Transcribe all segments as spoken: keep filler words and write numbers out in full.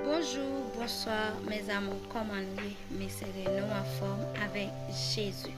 Bonjou, bonswa, mes amours, kòman nou ye? M espere nou anfòm avèk Jezi.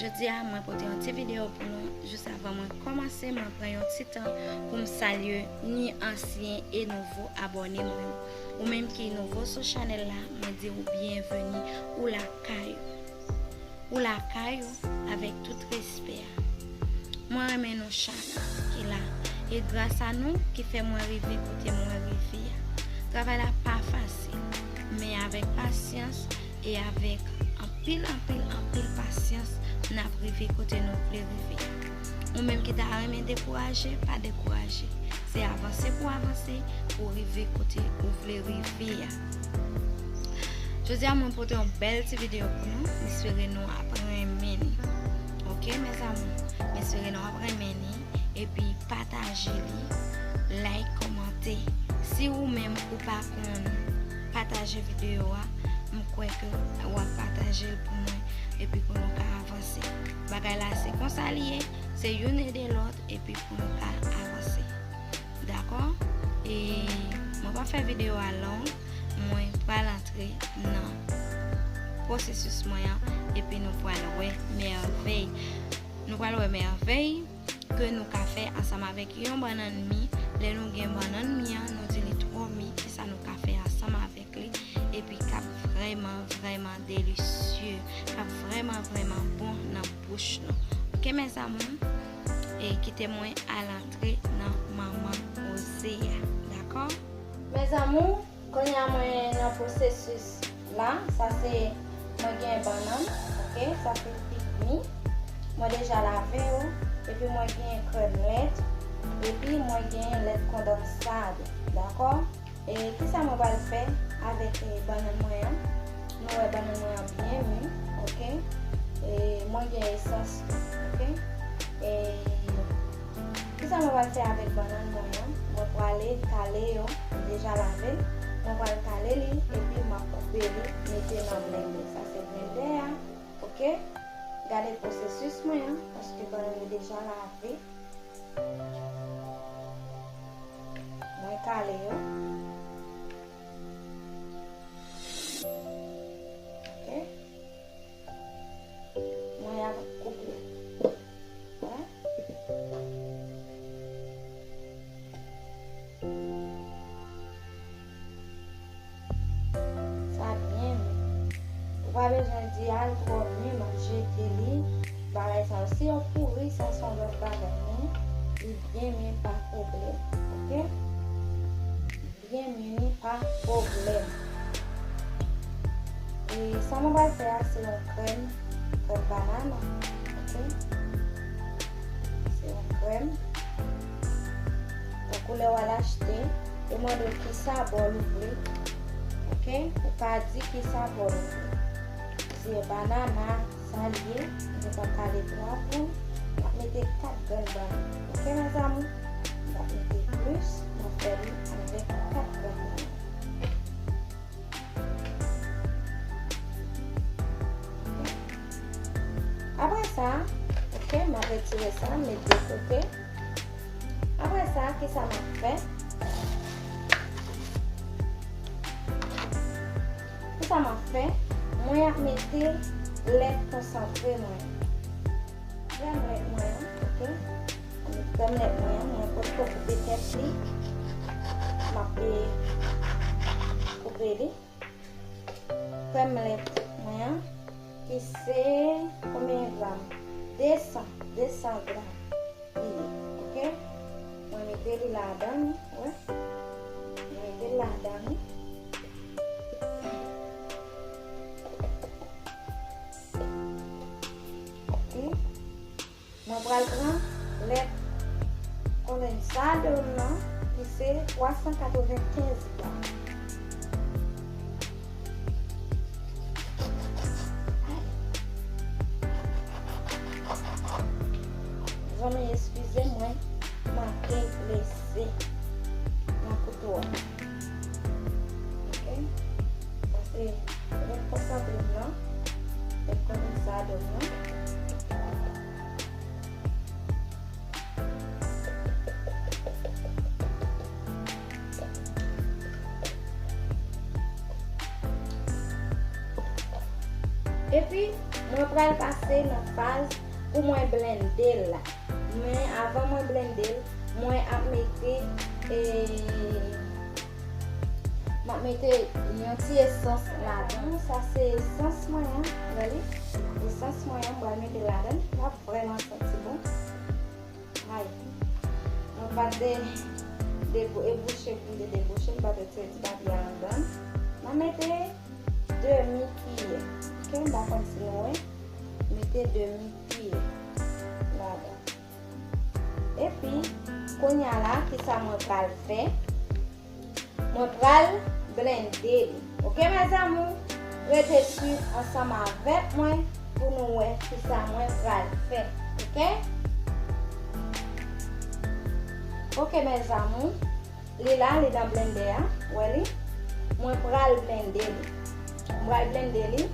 Jodi a, mwen pote yon ti videyo pou nou. Jis avan mwen kòmanse, mwen pran yon ti tan pou m salye ni ansyen e nouvo abòne mwen yo. Ou menm ki nouvo sou chanèl la, mwen di w byenveni, ou lakay ou. Ou lakay ou avèk tout respè a. Mwen renmen nou chak ki la, e gras a nou ki fè mwen rive kote mwen rive a. Travay la pa fasil, men avèk pasyans e avèk anpil, anpil, anpil pasyans, n ap rive kote nou vle rive a. Ou menm ki ta renmen dekouraje, pa dekouraje. Se avanse pou avanse, pou rive kote ou vle rive a. Jodi a, mwen pote yon bèl ti videyo pou nou. M espere nou ap renmen li. Oke, mes amours? M espere nou ap renmen li. Epi pataje li, like, kòmante. Si ou menm ou pa konn pataje videyo a, m kwè ke w ap pataje l pou mwen, epi pou nou ka avanse. Bagay la, se konsa li ye, se youn ede lòt, epi pou nou ka avanse. Dakò? E mwen pa fè videyo a long, mwen pral antre nan pwosesis mwen an, epi nou pral wè mèvèy. Nou pral wè mèvèy ke nou ka fè ansanm avèk yon bannann mi. Lè nou gen bannann mi an, nou di li twò mi, kisa nou ka fè ansanm avèk li, epi k ap vrèman, vrèman delisye, k ap vrèman, vrèman bon nan bouch nou. Oke, mes amours? E kite mwen al antre nan manman oze a, dakò? Mes amours, kounye a mwen nan pwosesis la, sa se, mwen gen bannann, oke, sa se fig mi, mwen deja lave yo, epi mwen gen krèm lèt, epi mwen gen lèt kondansade, dakò? E kisa mwen pral fè avèk, e, bannann mwen an? Nou wè bannann mwen an byen mi, oke? E mwen gen esans tou, oke? E kisa mwen pral fè avèk bannann mwen an? Mwen prale kale yo, m deja lave l. Mwen pral kale li, epi m ap koupe li, mete nan blendè. Sa se blendè a, oke? Gade pwosesis mwen an, paske bannann yo deja lave. Mwen kale yo. Oke. Mwen ap koupe. Wè? Sa byen mi. Ou pa bezwen di al twò mi, m ap jete li. Bagay sa yo, si yo pouri, sa se yon lòt bagay, men li byen mi, pa pwoblèm. Oke? Byen mi, pa pwoblèm. E sa mwen pral fè a, se yon krèm, krèm bannann, oke? Se yon krèm. Tankou lè w al achte, yo mande w ki sabò ou vle, oke? Ou ka di ki sabò ou vle. Si se banana, sa l ye, m te konn kale twa pou m, m ap mete kat grenn bannann. Oke, mes amours? M p ap mete plis, m ap fè li avèk kat grenn bannann. Oke? Apre sa, oke, m ap retire sa, m met de kote. Apre sa, kisa m ap fè? Kisa m ap fè? Mwen ap mete lèt konsantre mwen. Krèm lèt mwen an, oke? Mwen met krèm lèt mwen an, mwen potko koupe tèt li. M ap, e, koupe li. Krèm lèt mwen an, ki se konbyen gram? De san, de san gram. Li ye, oke? Mwen mete li ladan li, wè. Mwen mete li ladan li. Oke? Mwen pral pran lèt kondensade m nan, ki se twa san katrevenkenz gram. Zanmi, eskize mwen, m manke blese nan kouto a. Oke? Sa se lèt konsantre m nan, lèt kondensade m nan. Epi, mwen pral pase nan faz pou mwen blende l la. Men avan mwen blende l, mwen ap mete, e, m ap mete yon ti esans ladan. Sa se esans mwen an, gade. Esans mwen an, m pral mete ladan. L ap vrèman santi bon. Ay. Mwen pa te debou-, debouche pou m te debouche, m pa te tire ti papye a anndan. Mwen mete demi kiyè. Oke, m pa konn si nou wè. Mete demi kiyè ladan. Epi, kounye a la, kisa mwen pral fè? Mwen pral blende li. Oke, mes amours? Rete swiv ansanm avèk mwen pou nou wè kisa mwen pral fè. Oke? Oke, mes amours. Li la, li nan blendè a. Wè li? Mwen pral blende li. Mwen pral blende li,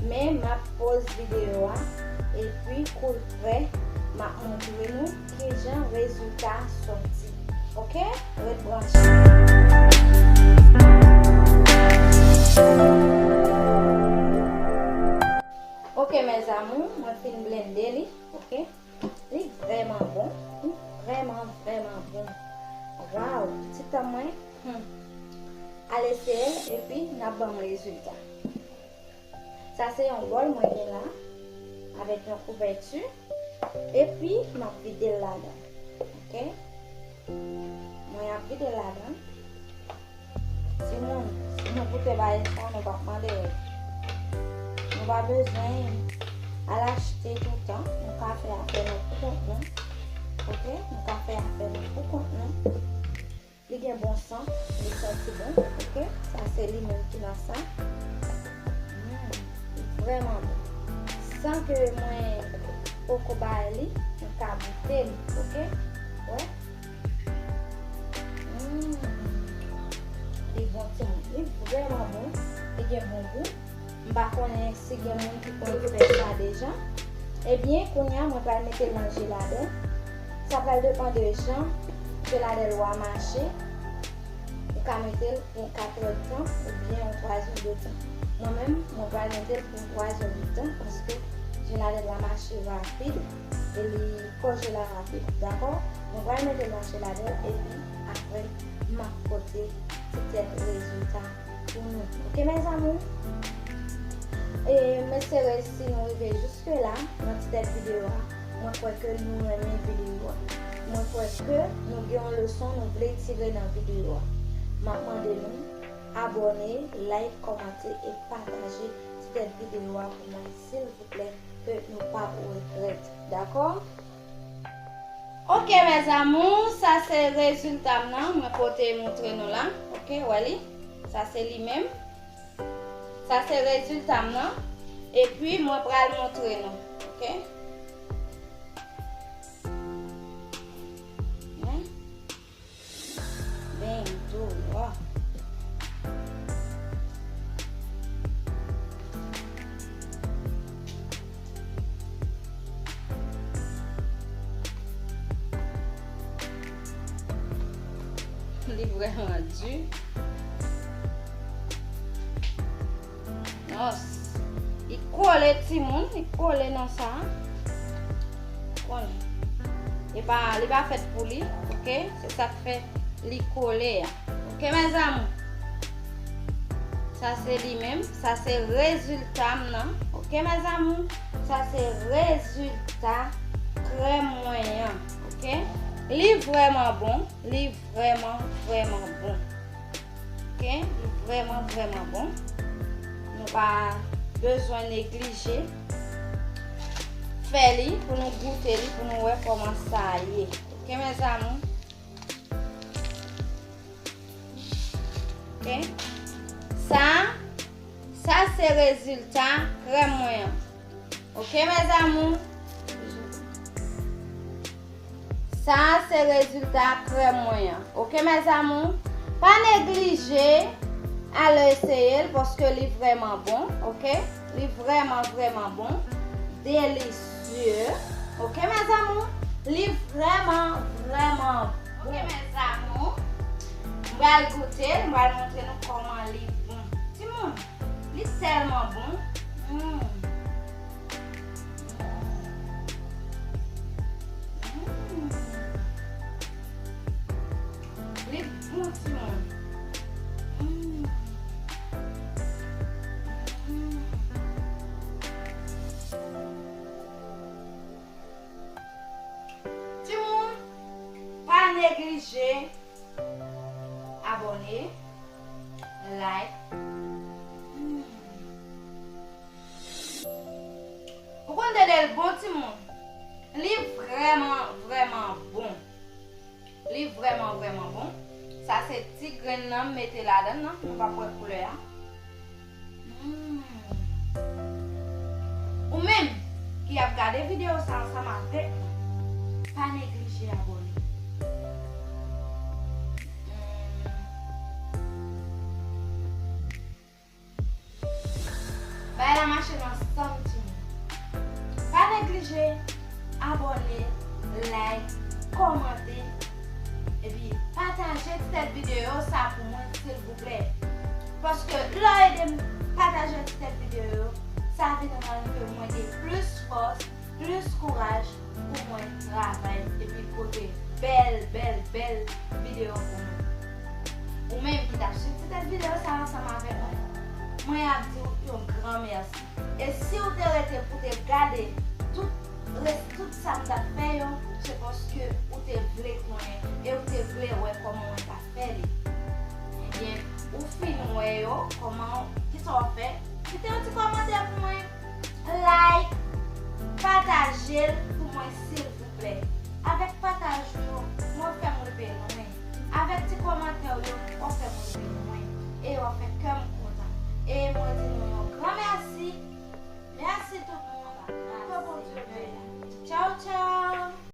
men m ap poz videyo a, epi kou l prè, m ap montre nou kijan rezilta a sòti. Oke? Ret branche. Oke, mes amours, mwen fin blende li, oke? Li vrèman bon. Li vrèman, vrèman bon. Waw, ti tan mwen. Hmm. Al eseye l, epi n ap ban m rezilta. Sa se yon bòl mwen gen la, avèk yon kouvèti, epi m ap vide l ladan. Oke? Mwen ap vide l ladan. Timoun, si nou goute bagay sa, nou p ap mande rèd. Nou pa bezwen al achte toutan. Nou ka fè afè nou pou kont nou. Oke? Nou ka fè afè nou pou kont nou. Li gen bon sant, li santi bon, oke? Sa se li menm ki nan sa. Mm, li vrèman bon. San ke mwen poko bay li, nou ka goute li, oke? Wè? Mm, li bon timoun. Li vrèman bon. Li gen bon gou. M pa konnen si gen moun ki konn fè sa deja. Ebyen, kounye a, mwen pral mete l nan jeladèl. Sa pral depann de jan jeladèl ou a mache. Ou ka mete l pou katrè tan oubyen yon twazè de tan. Mwen menm, mwen pral mete l pou yon twazè de tan paske jeladèl la mache rapid e li konjele rapid. Dakò? Mwen pral mete l nan jeladèl epi apre, m ap pote ti tèt rezilta pou nou. Oke, mes amours? E, m espere si nou rive jiske la nan ti tèt videyo a, mwen kwè ke nou renmen videyo a. Mwen kwè ke nou gen yon leson nou vle tire nan videyo a. M ap mande nou abòne, like, kòmante e pataje ti tèt videyo a pou mwen, silvouplè, ke nou p ap regrèt. Dakò? Oke, mes amours, sa se rezilta m nan, mwen pote moutre nou la. Oke, wè li? Sa se li menm. Sa se rezilta m nan. Epi, mwen pral moutre nou. Oke? Wi. Ben, dolo. Li vrèman di. Nòs. Li kole timoun, li kole nan sa. Kole. E pa, li pa fèt pou li, oke? Se sa k fè li kole a. Oke, mes amours? Sa se li menm, sa se rezilta m nan. Oke, mes amours? Sa se rezilta krèm mwen an, oke? Li vrèman bon, li vrèman, vrèman bon. Oke? Li vrèman, vrèman bon. Nou pa bezwen neglije fè li pou nou goute li, pou nou wè kòman sa ye. Oke, mes amours? Oke? Sa, sa se rezilta krèm mwen an. Oke, mes amours? Sa se rezilta krèm mwen an. Oke, mes amours? Pa neglije al eseye l paske li vrèman bon, oke? Li vrèman, vrèman bon. Delisye. Oke, mes amours? Li vrèman, vrèman bon. Oke, mes amours. M pral goute l, m pral montre nou kòman li bon. Timoun, li tèlman bon. Hmm. Timoun. Mm. Mm. Timoun, pa neglije abòne, like. Mm. Ou konn de lè l bon, timoun? Li vrèman, vrèman bon. Li vrèman, vrèman bon. Sa se ti grenn nan m mete ladan l nan. Nou p ap wè koulè a. Mm. Ou menm ki ap gade videyo sa ansanm avèk mwen, pa neglije abòne. Mm. Bagay la mache nan sanm, timoun. Pa neglije abòne, like, kòmante, epi pataje ti tèt videyo sa pou mwen, silvouplè. Paske lè w ede m pataje ti tèt videyo, sa vin rann ke mwen gen plis fòs, plis kouraj pou mwen travay epi pote bèl, bèl, bèl videyo pou nou. Ou menm ki t ap swiv ti tèt videyo sa ansanm avèk mwen, mwen ap di w yon gran mèsi. E si w te rete pou te gade tout, res-, tout sa m t ap fè yo, se paske ou te vle konnen e ou te vle wè kòman mwen t ap fè li. Ebyen, ou fin wè yo, kòman, kisa w ap fè? Kite yon ti kòmantè pou mwen. Like, pataje l pou mwen, silvouplè. Avèk pataj ou yo, w ap fè m rive lwen. Avèk ti kòmantè w yo, w ap fè m rive lwen. E w ap fè kè m